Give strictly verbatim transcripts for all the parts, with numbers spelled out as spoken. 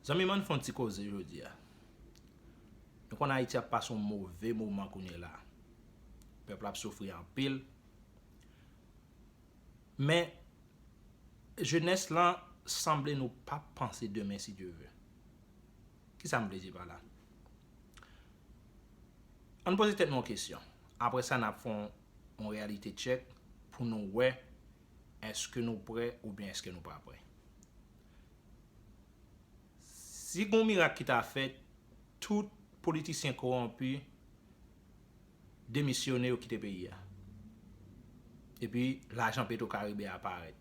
Zanmi m, ann fè yon ti koze jodi a. Nou konn Ayiti ap pase yon move moman kounye la. Pèp la ap soufri anpil. Men, jenès lan sanble nou p ap panse demen, si Dye ve. Kisa m vle di pa la? Ann poze tèt nou yon kesyon. Apre sa, n ap fè yon, yon reality check pou nou wè èske nou prè oubyen èske nou pa prè. Si gon mirak ki ta fèt, tout politisyen kowonpi demisyone, yo kite peyi a. Epi lajan Petro Caribe a parèt.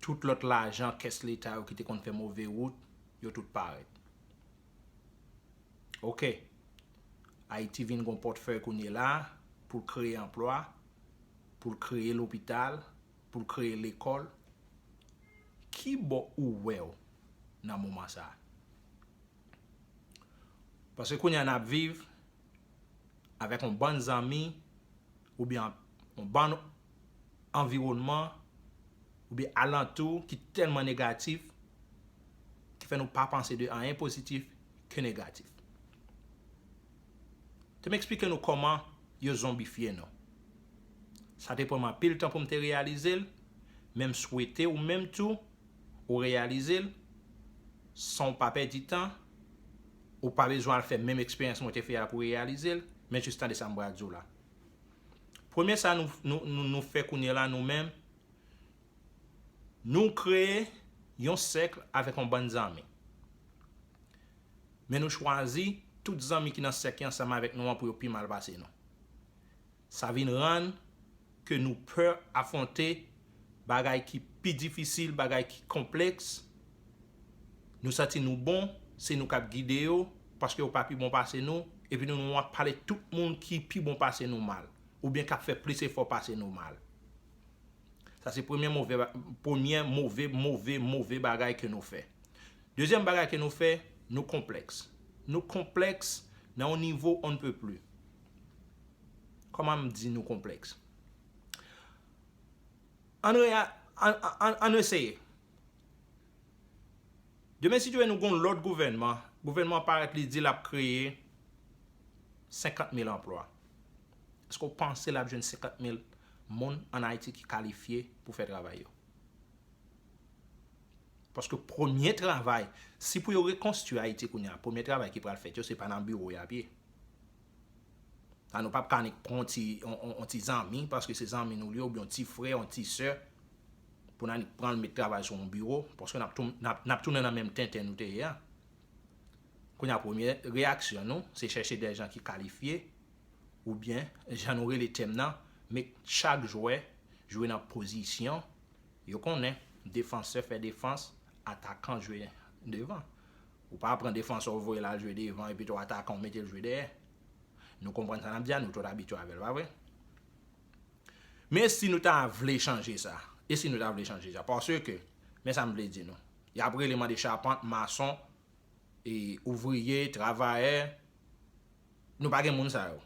Tout lòt lajan kès leta yo ki te konn fè move wout, yo tout parèt. Oke. Ayiti vin gon pòtfèy kounye la pou l kreye anplwa, pou l kreye lopital, pou l kreye lekòl. Ki bò ou wè w nan moman sa a? Paske kounye a n ap viv avèk yon bann zanmi oubyen yon bann anviwònman oubyen alantou ki tèlman negatif, ki fè nou pa panse de anyen pozitif ke negatif. Te m eksplike nou kòman yo zonbifye nou. Sa te pran m anpil tan pou m te reyalize l, men m swete ou menm tou, ou reyalize l, san w pa pèdi tan, ou pa bezwen al fè menm eksperyans mwen te fè a pou reyalize l, men jis tande sa m pral di w la. Premye sa nou, nou, nou, nou fè kounye la nou menm, nou kreye yon sèk avèk yon bann zanmi. Men nou chwazi tout zanmi ki nan sèk yo ansanm avèk nou an pou yo pi mal pase nou. Sa vin rann ke nou pè afwonte bagay ki pi difisil, bagay ki konplèks. Nou santi nou bon, se nou k ap gide yo, paske yo pa pi bon pase nou, epi nou, nou ap pale tout moun ki pi bon pase nou mal, oubyen k ap fè plis efò pase nou mal. Sa se premye move, premye move, move, move bagay ke nou fè. Dezyèm bagay ke nou fè, nou konplèks. Nou konplèks nan yon nivo on ne peut plus. Kòman m di nou konplèks? Ann reya-, ann, ann, ann eseye. Demen, si Dye vle, nou gon lòt gouvènman. Gouvènman parèt, li di l ap kreye senkant mil anplwa. Èske w panse l ap jwenn senkant mil moun ann Ayiti ki kalifye pou fè travay yo? Paske premye travay, si pou yo rekonstwi Ayiti kounye a, premye travay ki pral fèt yo, se pa nan biwo y ap ye. La, nou p ap ka annik pran yon ti, yon, yon, yon ti zanmi, paske se zanmi nou li ye, oubyen yon ti frè, yon ti sè, pou n annik pran l met travay sou yon biwo, paske n ap tou-, n ap, n ap tounen nan menm tenten nou te ye a. Kounye a, premye reyaksyon nou, se chèche de jan ki kalifye, oubyen, jan nou rele tèm nan, make chak jwè jwe nan pozisyon yo konnen, defansè fè defans, atakan jwe devan. Ou pa pran defansè w voye l al jwe devan, epi tou atakan w mete l jwe dèyè. Nou konprann sa n ap di a, nou tout abitye avè l, pa vre? Men si nou ta vle chanje sa, e si nou ta vle chanje sa, paske, men sa m vle di nou, y ap rele mande chapant, mason, e ouvriye, travayè, nou pa gen moun sa yo.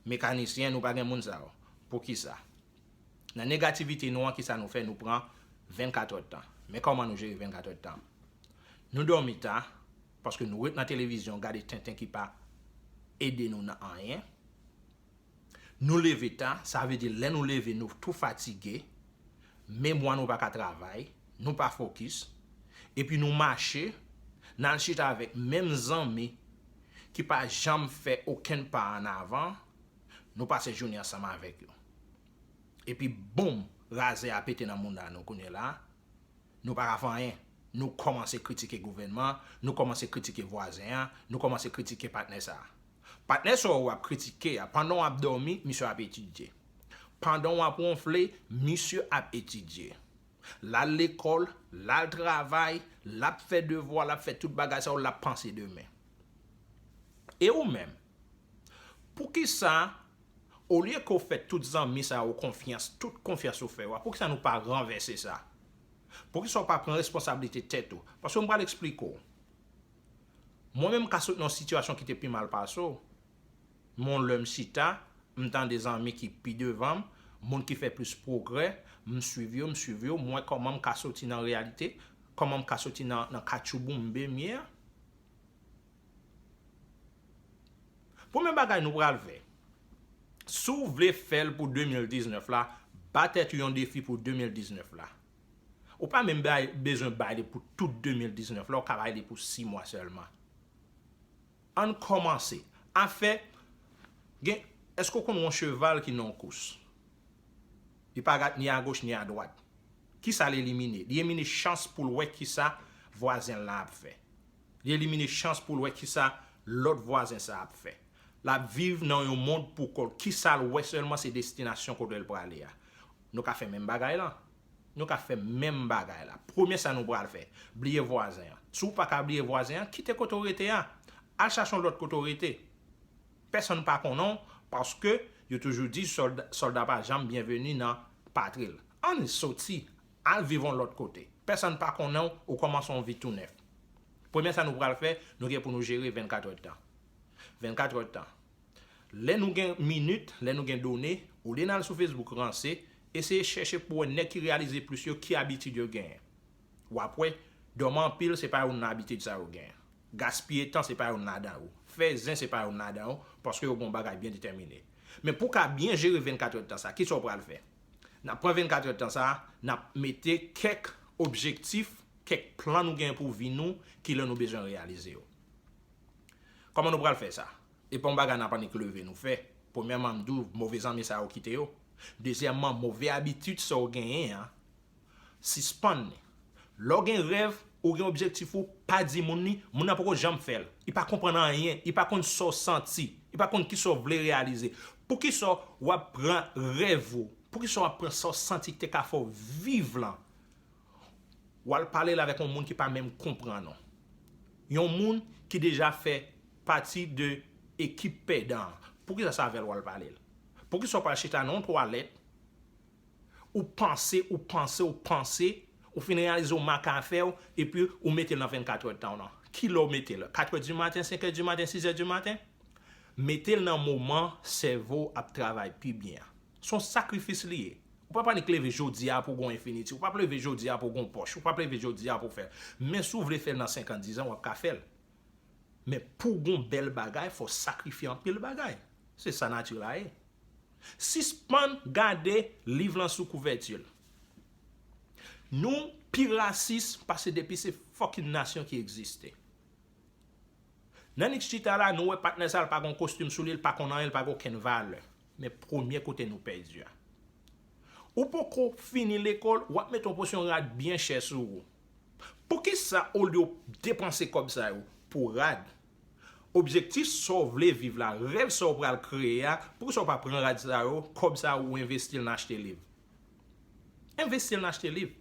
Mekanisyen, nou pa gen moun sa yo. Poukisa? Nan negativite nou an, kisa nou fè? Nou pran vennkat èdtan. Men kòman nou jere vennkat èdtan? Nou dòmi ta, paske nou ret nan televizyon, gade tenten ki pa ede nou nan anyen. Nou leve ta, sa vle di lè nou leve, nou tou fatige, memwa nou pa ka travay, nou pa fokis, epi nou mache, n al chita avèk menm zanmi ki pa janm fè okenn pa ann avan, nou pase jounen ansanm avèk yo. Epi, boum, razè a pete nan mounda nou kounye la, nou pa ka fè anyen. Nou kòmanse kritike gouvènman, nou kòmanse kritike vwazen an, nou kòmanse kritike patnè sa a. Patnè sa w ap kritike a, pandan w ap dòmi, misye ap etidye. Pandan w ap wonfle, misye ap etidye. L al lekòl, l al travay, l ap fè devwa, l ap fè tout bagay sa yo, l ap panse demen. E ou menm? Poukisa, olye ke w fè tout zanmi sa yo konfyans, tout konfyans ou fè yo a, poukisa nou pa ranvèse sa? Poukisa w pa pran responsablite tèt ou? Paske m pral eksplike w. Mwen menm, m ka sot nan yon sitiyasyon ki te pi mal pase w. Men yon lè m chita, m tande zanmi ki pi devan m, moun ki fè plis pwogrè, m swiv yo, m swiv yo, m wè kòman m ka soti nan reyalite, Kòman m ka soti nan, nan katchouboumbe m ye a? Premye bagay nou pral fè, si w vle fè l pou de mil diznèf la, ba tèt ou yon defi pou de mil diznèf la. Ou pa menm bay, bezwen bay li pou tout de mil diznèf la, ou ka bay li pou sis mwa sèlman. Ann kòmanse. Afè, gen, èske w konn yon cheval ki nan yon kous? Li pa gat ni agoch ni adwat. Kisa l elimine? Li elimine chans pou l wè kisa vwazen l la ap fè. Li elimine chans pou l wè kisa lòt vwazen sa ap fè. L ap viv nan yon mond pou kò l. Kisa l wè sèlman se destinasyon kote l prale a. Nou ka fè menm bagay la. Nou ka fè menm bagay la. Premye sa nou pral fè, bliye vwazen an. Si w pa ka bliye vwazen an, kite kote w rete a. Al chache yon lòt kote w rete. Pèsonn pa konnen w, paske yo toujou di sòlda, sòlda pa janm byenveni nan patri l. Ann soti, al viv yon lòt kote. Pèsonn pa konnen w, ou kòmanse yon vi tou nèf. Premye sa nou pral fè, nou gen pou nou jere vennkat èdtan. Vennkat èdtan. Lè nou gen minit, lè nou gen done, olye n al sou Facebook ranse, eseye chèche pou wè nèg ki reyalize plis yo, ki abitid yo genyen. W ap wè, dòmi anpil, se pa youn nan abitid sa yo genyen. Gaspiye tan, se pa youn ladan yo. Fè zen, se pa youn ladan yo, paske yo gen yon bagay byen detèmine. Men pou w ka byen jere vennkat èdtan sa, kisa w pral fè? N ap pran vennkat èdtan sa, n ap mete kèk objektif, kèk plan nou genyen pou vi nou, ki lè nou bezwen reyalize yo. Kòman nou pral fè sa? E pa yon bagay n ap annik leve nou fè. Premyèman, m di w, move zanmi sa yo kite yo. Dezyèmman, move abitid sa w genyen an, sispann li. Lè w gen rèv, ou gen objektif ou, pa di moun li, moun nan poko janm fè l. Li pa konprann anyen, li pa konn sa w santi, li pa konn kisa w vle reyalize. Poukisa w ap pran rèv ou? Poukisa w ap pran sa w santi ki te ka fè w viv lan? W al pale l avèk yon moun ki pa menm konprann ou. Yon moun ki deja fè pati de ekip pèdan an. Poukisa se avè l w al pale l? Poukisa w pa chita nan yon twalèt, ou panse, ou panse, ou panse, ou fin reyalize w make afè w, epi ou mete l nan vennkat èdtan w nan? Kilè w mete l? Katrè di maten, senkè di maten, sizè di maten? Mete l nan moman sèvo w ap travay pi byen an. Se yon sakrifis li ye. Ou p ap annik leve jodi a pou w gen yon enfinitiv. Ou p ap leve jodi a pou w gen yon pòch. Ou p ap leve jodi a pou w fè l. Men si w vle fè l nan senk an, diz an, w ap ka fè l. Men pou w gen yon bèl bagay, fò w sakrifye anpil bagay. Se sa nati la ye. Sispann gade liv lan sou kouvèti l. Nou pi rasis pase depi se fucking nasyon ki egziste. Nan Nèg Chita la, nou wè patnè sa, l pa gen kostim sou li, l pa konn anyen, l pa gen okenn valè. Men premye kote nou pèdi a. Ou poko fini lekòl, w ap mete yon pòsyon rad byen chè sou ou. Poukisa, olye w depanse kòb sa yo pou rad, objektif sa w vle viv la, rèv sa w pral kreye a, poukisa w pa pran rad sa yo, kòb sa yo, ou envesti l nan achte liv? Envesti l nan achte liv.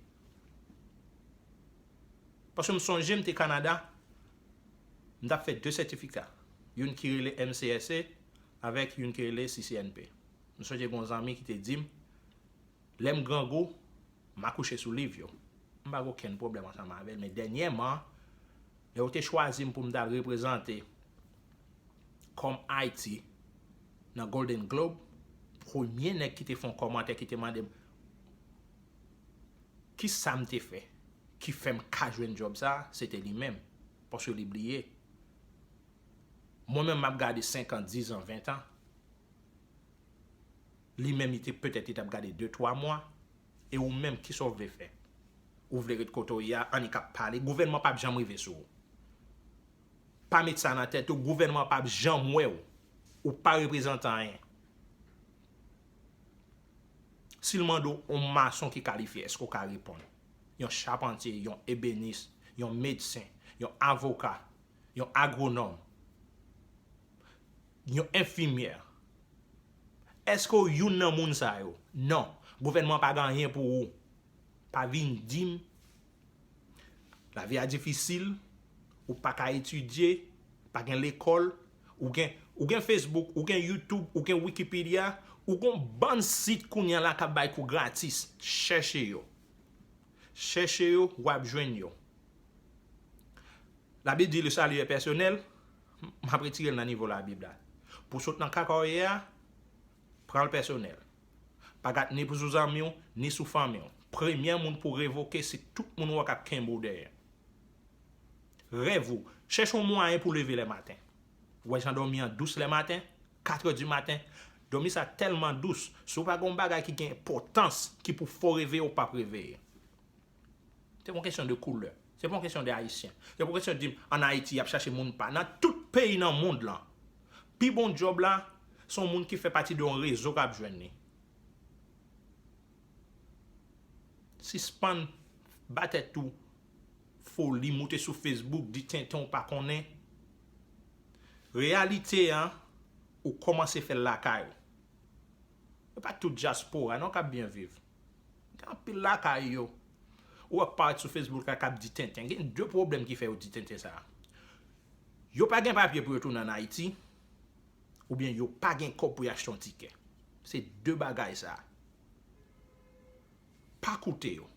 Paske m sonje m te Kanada, m t ap fè de sètifika. Youn ki rele M C S A avèk youn ki rele C C N P. M sonje gen yon zanmi ki te di m, lè m grangou, m akouche sou liv yo. M pa gen okenn pwoblèm ansanm avè l, men dènyèman, lè yo te chwazi m pou m t al reprezante kòm Ayiti nan Golden Globe, premye nèg ki te fè yon kòmantè ki te mande m kisa m te fè ki fè m ka jwenn djòb sa, se te li menm, paske li bliye. Mwen menm, m ap gade senk an, diz an, ven an. Li menm, li te, petèt, li t ap gade de, twa mwa. E ou menm, kisa w vle fè? Ou vle ret kote w ye a, annik ap pale? Gouvènman p ap janm rive sou ou. Pa met sa nan tèt ou, gouvènman p ap janm wè w. Ou pa reprezante anyen. Si l mande w yon mason ki kalifye, èske w ka reponn? Yon chapantye, yon ebenis, yon medsen, yon avoka, yon agwonòm, yon enfimyè. Èske w youn nan moun sa yo? Non. Gouvènman pa gen anyen pou ou. Pa vin di m lavi a difisil, ou pa ka etidye, pa gen lekòl, ou gen, ou gen Facebook, ou gen YouTube, ou gen Wikipedia, ou gen yon bann sit kounye a la k ap bay kou gratis. Chèche yo. Chèche yo, w ap jwenn yo. Labib di, le salut est personnel, m ap retire l nan nivo Labib la. Pou w sot nan kaka w ye a, pran l pèsonèl. Pa gad ni pou sou zanmi w, ni sou fanmi w. Premye moun pou revoke se tout moun ou wè k ap kenbe w dèyè. Rèv ou. Chèche yon mwayen pou leve lè maten. Ou wè jan dòmi an dous lè maten, katrè di maten. Dòmi sa tèlman dous, si w pa gen yon bagay ki gen enpòtans ki pou fè w reveye, ou p ap reveye. Se pa yon kesyon de koulè. Se pa yon kesyon de Ayisyen. Se pa yon kesyon de di m ann Ayiti, y ap chache moun pa. Nan tout peyi nan mond lan, pi bon djòb la, se yon moun ki fè pati de yon rezo k ap jwenn li. Sispann ba tèt ou foli, moute sou Facebook, di tenten ou pa konnen. Reyalite an, ou kòmanse fè l lakay ou. E pa tout dyaspora non k ap byen viv. Gen anpil lakay yo. Ou wè k parèt sou Facebook la k ap di tenten. Gen de pwoblèm ki fè yo di tenten sa a. Yo pa gen papye pou yo tounen ann Ayiti, oubyen yo pa gen kòb pou y achte yon tikè. Se de bagay sa a. Pa koute yo.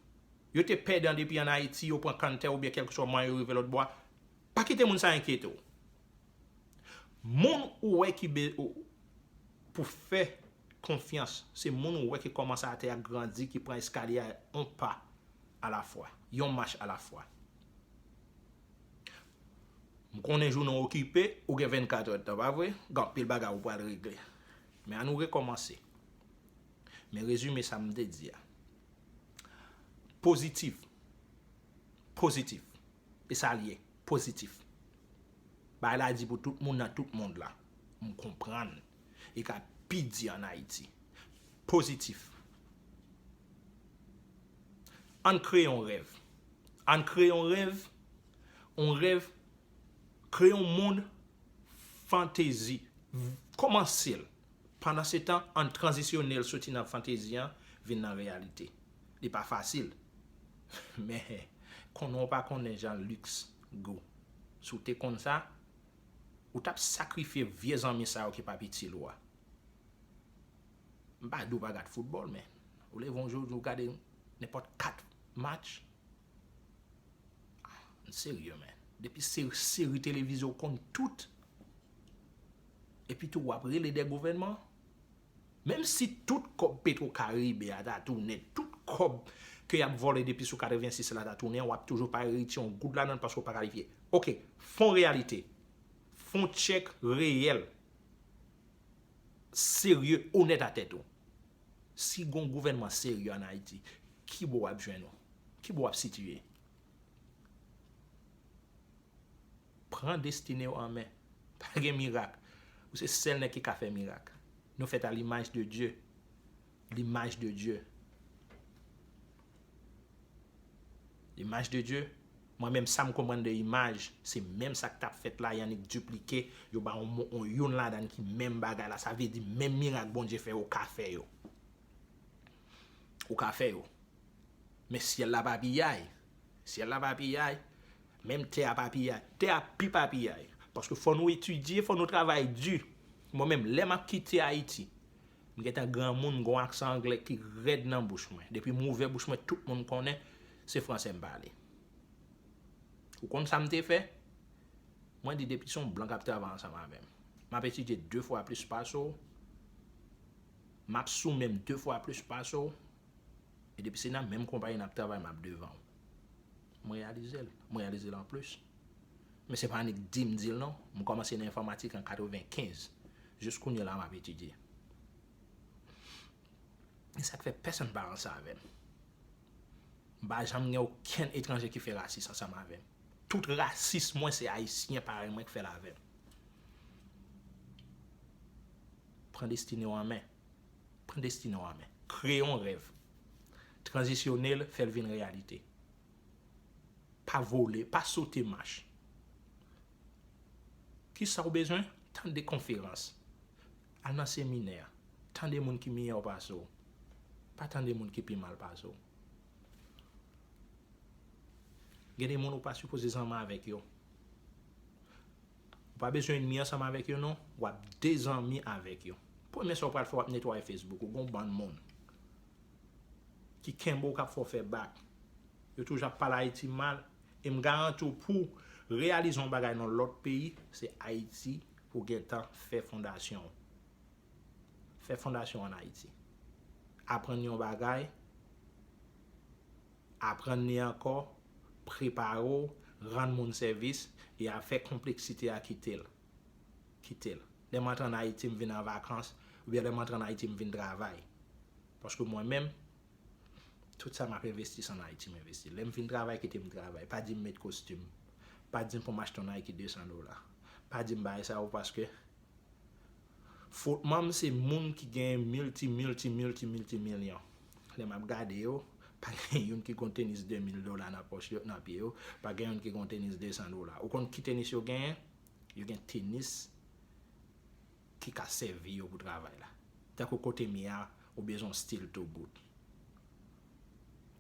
Yo te pèdan depi ann Ayiti, yo pran kanntè oubyen kèlkeswa mwayen yo rive lòtbò a. Pa kite moun sa enkyete w. Moun ou wè ki be, ou, pou fè konfyans, se moun ou wè ki kòmanse atè a grandi, ki pran eskalye a yon pa alafwa, yon mach alafwa. M konnen jounen w okipe, ou gen vennkat èdtan, pa vre? Gen anpil bagay ou pral regle. Men ann nou rekòmanse. Men rezime sa m te di a. Pozitif. Pozitif. E sa l ye. Pozitif. Bagay la di pou tout moun nan tout mond la. M konprann. E ka pi di ann Ayiti. Pozitif. Ann kreye yon rèv. Ann kreye yon rèv. Yon rèv. Kreye yon mond fantezi. Kòmanse l. Pandansetan, ann tranzisyone l soti nan fantezi an, vin nan reyalite. Li pa fasil. Men, konnen w pa konnen jan liks gou. Si w te konn sa, ou t ap sakrifye vye zanmi sa yo ki p ap itil ou a. M pa di w pa gad foutbòl, men ou leve yon jou, ou gade nenpòt kat match. Ah, n serye, men. Depi se seri televizyon, ou konn tout. Epi tou, w ap rele de gouvènman. Menm si tout kòb Petro Caribe a ta tounen, tout kòb ke y ap vòlè depi sou katrevensis la ta tounen, w ap toujou pa eritye yon goud ladan l paske w pa kalifye. Oke, fè yon reyalite. Fè yon tchèk reyèl. Serye, onèt a tèt ou. Si gon gouvènman serye ann Ayiti, ki bò w ap jwenn ou? Ki bò w ap sitiye? Pran destine w an men. Pa gen mirak. Ou se sèl nèg ki ka fè mirak. Nou fèt à l'image de Dieu. L'image de Dieu. L'image de Dieu. Mwen menm sa m konprann de imaj, se menm sa k t ap fèt la, y annik diplike, yo ba yon mo-, yon youn ladan ki menm bagay la. Sa vle di menm mirak Bondye fè, ou ka fè yo. Ou ka fè yo. Men syèl la pa piyay. Syèl la pa piyay. Menm tè a pa piyay. Tè a pi pa piyay. Paske fò nou etidye, fò nou travay di. Mwen menm, lè m ap kite Ayiti, m gentan granmoun, m gen yon aksan anglè ki rèd nan bouch mwen. Depi m ouvè bouch mwen, tout moun konnen se fransè m pale. Ou konn sa m te fè? Mwen di depi se yon blan k ap travay ansanm avè m, m ap etidye de fwa plis pase w, m ap sou men m de fwa plis pase w, e depi se nan menm konpayi n ap travay, m ap devan w. M reyalize l. M reyalize l anplis. Men se pa annik di m di l non. M kòmanse nan enfòmatik an katrevenkenz. Jis kounye la, m ap etidye. E sa k fè pèsonn pa ranse avè m. M pa janm gen okenn etranje ki fè rasis ansanm avè m. Tout rasis mwen, se Ayisyen parèy mwen k fè l avè m. Pran destine w an men. Pran destine w an men. Kreye yon rèv. Tranzisyone l, fè l vin reyalite. Pa vole, pa sote mach. Kisa w bezwen? Tande konferans. Al nan seminè. Tande moun ki miyò pase w. Pa tande moun ki pi mal pase w. Gen de moun ou pa sipoze zanmi avèk yo. Ou pa bezwen ènmi ansanm avèk yo non, w ap dezanmi avèk yo. Premye sa w pral fè, w ap netwaye Facebook ou, gon bann moun ki kenbe w, k ap fè w fè bak. Yo toujou ap pale Ayiti mal, e m garanti w pou w reyalize yon bagay nan lòt peyi, se Ayiti pou w gentan fè fondasyon w. Fè fondasyon ann Ayiti. Aprann yon bagay, Aprann li ankò, prepare w, rann moun sèvis, e afè konpleksite a kite l. Kite l. Lè m antre ann Ayiti, m vin an vakans, oubyen lè m antre ann Ayiti, m vin travay. Paske mwen menm, tout sa m ap envesti, se ann Ayiti m envesti. Lè m fin travay, kite m travay. Pa di m met kostim. Pa di m pou m achte yon Nike de san dola. Pa di m bagay sa yo paske fotman m se moun ki gen milti, milti, milti, milti milyon. Lè m ap gade yo, pa gen youn ki gon tenis de mil dola nan pòch yo, nan pye yo, pa gen youn ki gon tenis de san dola. Ou konn ki tenis yo genyen? Yo gen tenis ki ka sèvi yo pou travay la. Tankou kote m ye a, ou bezwen yon stil tou bout.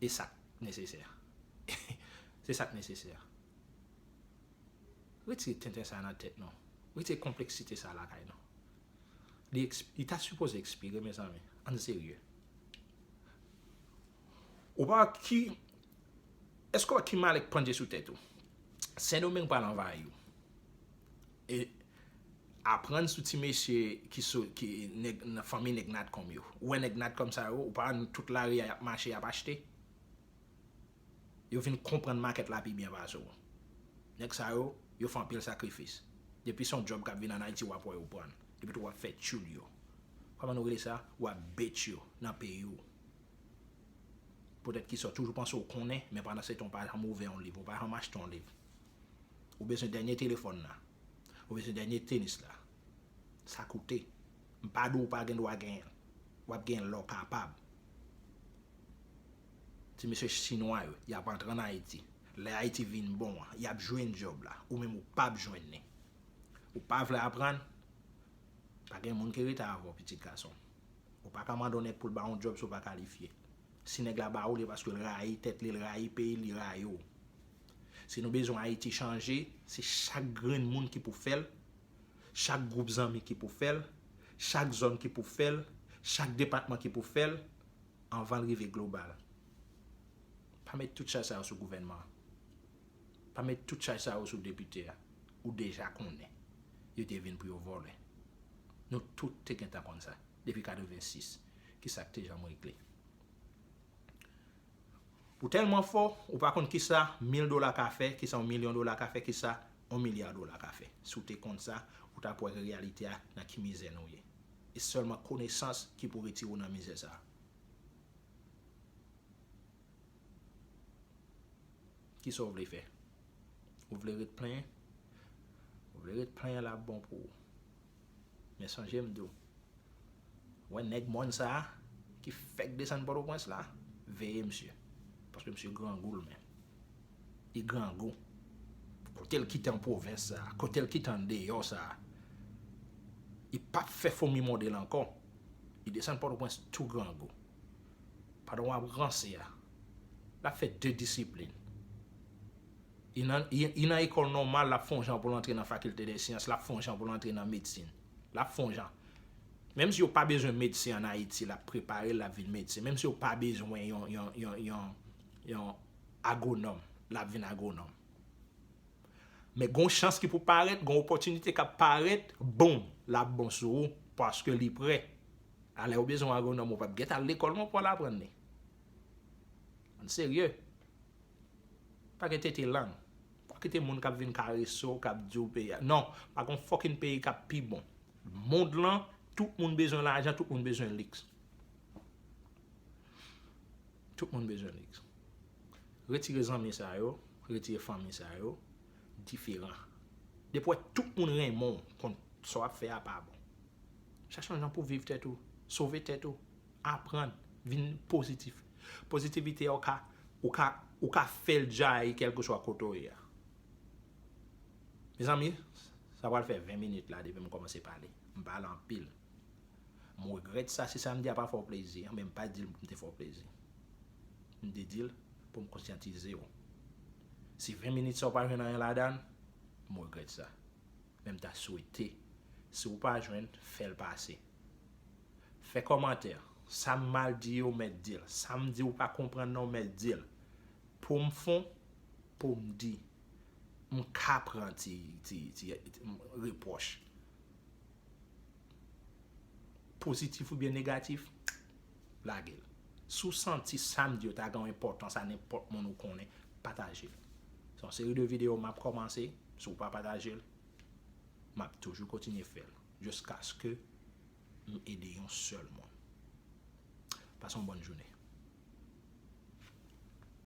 E sa k nesesè. Se sa k nesesè. Retire tenten sa nan tèt nou. Retire konpleksite sa lakay nou. Li, li ta sipoze ekspire, mezanmi. Ann serye. Ou pa ki, èske w ki malè k pandye sou tèt ou? Sendomeng pral anvayi w. E aprann sou ti mesye ki sou, ki nèg, nan fanmi nèg Natcom yo. Ou wè nèg Natcom sa yo, ou pa wè tout lari a y ap mache, y ap achte? Yo vin konprann makèt la pi byen pase w. Nèg sa yo, yo fè anpil sakrifis. Depi se yon djòb k ap vin ann Ayiti, w ap wè yo pran. Epi tou w ap fè tchoul yo. Kòman nou rele sa? W ap bet yo nan peyi w. Poutèt ki sa w toujou panse w konnen, men pandan se tan w pa janm ouvè yon liv, ou pa janm achte yon liv. Ou bezwen dènye telefòn la. Ou bezwen dènye tenis la. Sa koute. M pa di w pa gen dwa genyen l. W ap genyen l lè w kapab. Ti mesye chinwa yo, y ap antre ann Ayiti. Lè Ayiti vin bon an, y ap jwenn djòb la. Ou menm ou p ap jwenn li. Ou pa vle aprann? Pa gen moun ki rete avè w, pitit gason. Ou pa ka mande yon nèg pou l ba w yon djòb si w pa kalifye. Si nèg la ba ou li, paske l rayi tèt li, l rayi peyi l, li rayi w. Si nou bezwen Ayiti chanje, se chak grenn moun ki pou fè l, chak gwoup zanmi ki pou fè l, chak zòn ki pou fè l, chak depatman ki pou fè l, anvan l rive global. Pa met tout chaj sa yo sou gouvènman an. Pa met tout chaj sa yo sou depite a. Ou deja konnen. Yo te vin pou yo vòlè. Nou tout te gentan konn sa. Depi katrevensis. Kisa k te janm regle? Ou tèlman fò, ou pa konn kisa mil dola ka fè, kisa yon milyon dola ka fè, kisa yon milya dola ka fè. Si w te konn sa, ou t ap wè reyalite a nan ki mizè nou ye. E sèlman konesans ki pou retire w nan mizè sa a. Kisa w vle fè? Ou vle ret plenyen? Ou vle ret plenyen, l ap bon pou ou. Men sonje m di w, wè nèg mòn sa a ki fèk desann Pòtoprens la, veye misye. Paske misye grangou l menm. Li grangou. Kote l kite an pwovens sa a, kote l kite andeyò sa a, li p ap fè fomi mòde l ankò. Li desann Pòtoprens tou grangou. Pandan w ap ranse a, l ap fè de disiplin. Li nan, li, li nan ekòl nòmal, l ap fè yon jan pou l antre nan fakilte dè syans, l ap fè yon jan pou l antre nan medsin. L ap fè yon jan. Menm si yo pa bezwen medsen ann Ayiti, l ap prepare l, l ap vin medsen. Menm si yo pa bezwen yon, yon, yon, yon, yon agwonòm, l ap vin agwonòm. Men gon chans ki pou parèt, gon opòtinite k ap parèt, boum, l ap bon sou ou, paske li prè. Alè ou bezwen yon agwonòm, ou p ap gentan al lekòl non pou al aprann li. Ann serye. Pa gen tete lang. Pa kite moun k ap vin karese w, k ap di w peyi a. Non, pa gon fucking peyi k ap pi bon. Mond lan, tout moun bezwen lajan, tout moun bezwen liks. Tout moun bezwen liks. Retire zanmi sa yo, retire fanmi sa yo, diferan. Depi w wè tout moun renmen w, konn sa w ap fè a pa bon. Chache yon jan pou viv tèt ou, sove tèt ou, aprann, vin pozitif. Pozitivite a, ou ka, ou ka, ou ka fè l djayi kèlkeswa kote w ye a. Mezanmi, sa pral fè ven minit la depi m kòmanse pale. M pale anpil. M regrèt sa, si sa m di a pa fè w plezi, men m pa di l pou m te fè w plezi. M te di l pou m konsyantize w. Si ven minit sa w pa jwenn anyen ladan l, m regrèt sa. Men m ta swete, si w pa jwenn, fè l pase. Fè kòmantè. Sa m mal di yo, mèt di l. Sa m di w pa konprann nan, mèt di l. Pou m fon, pou m di. M ka pran ti, ti, ti, ti repwòch. Pozitif oubyen negatif, lage l. Si w santi sa m di yo ta gen yon enpòtans a nenpòt moun ou konnen, pataje l. Se yon seri de videyo m ap kòmanse, si w pa pataje l, m ap toujou kontinye fè l jiskaske m ede yon sèl moun. Pase yon bòn jounen.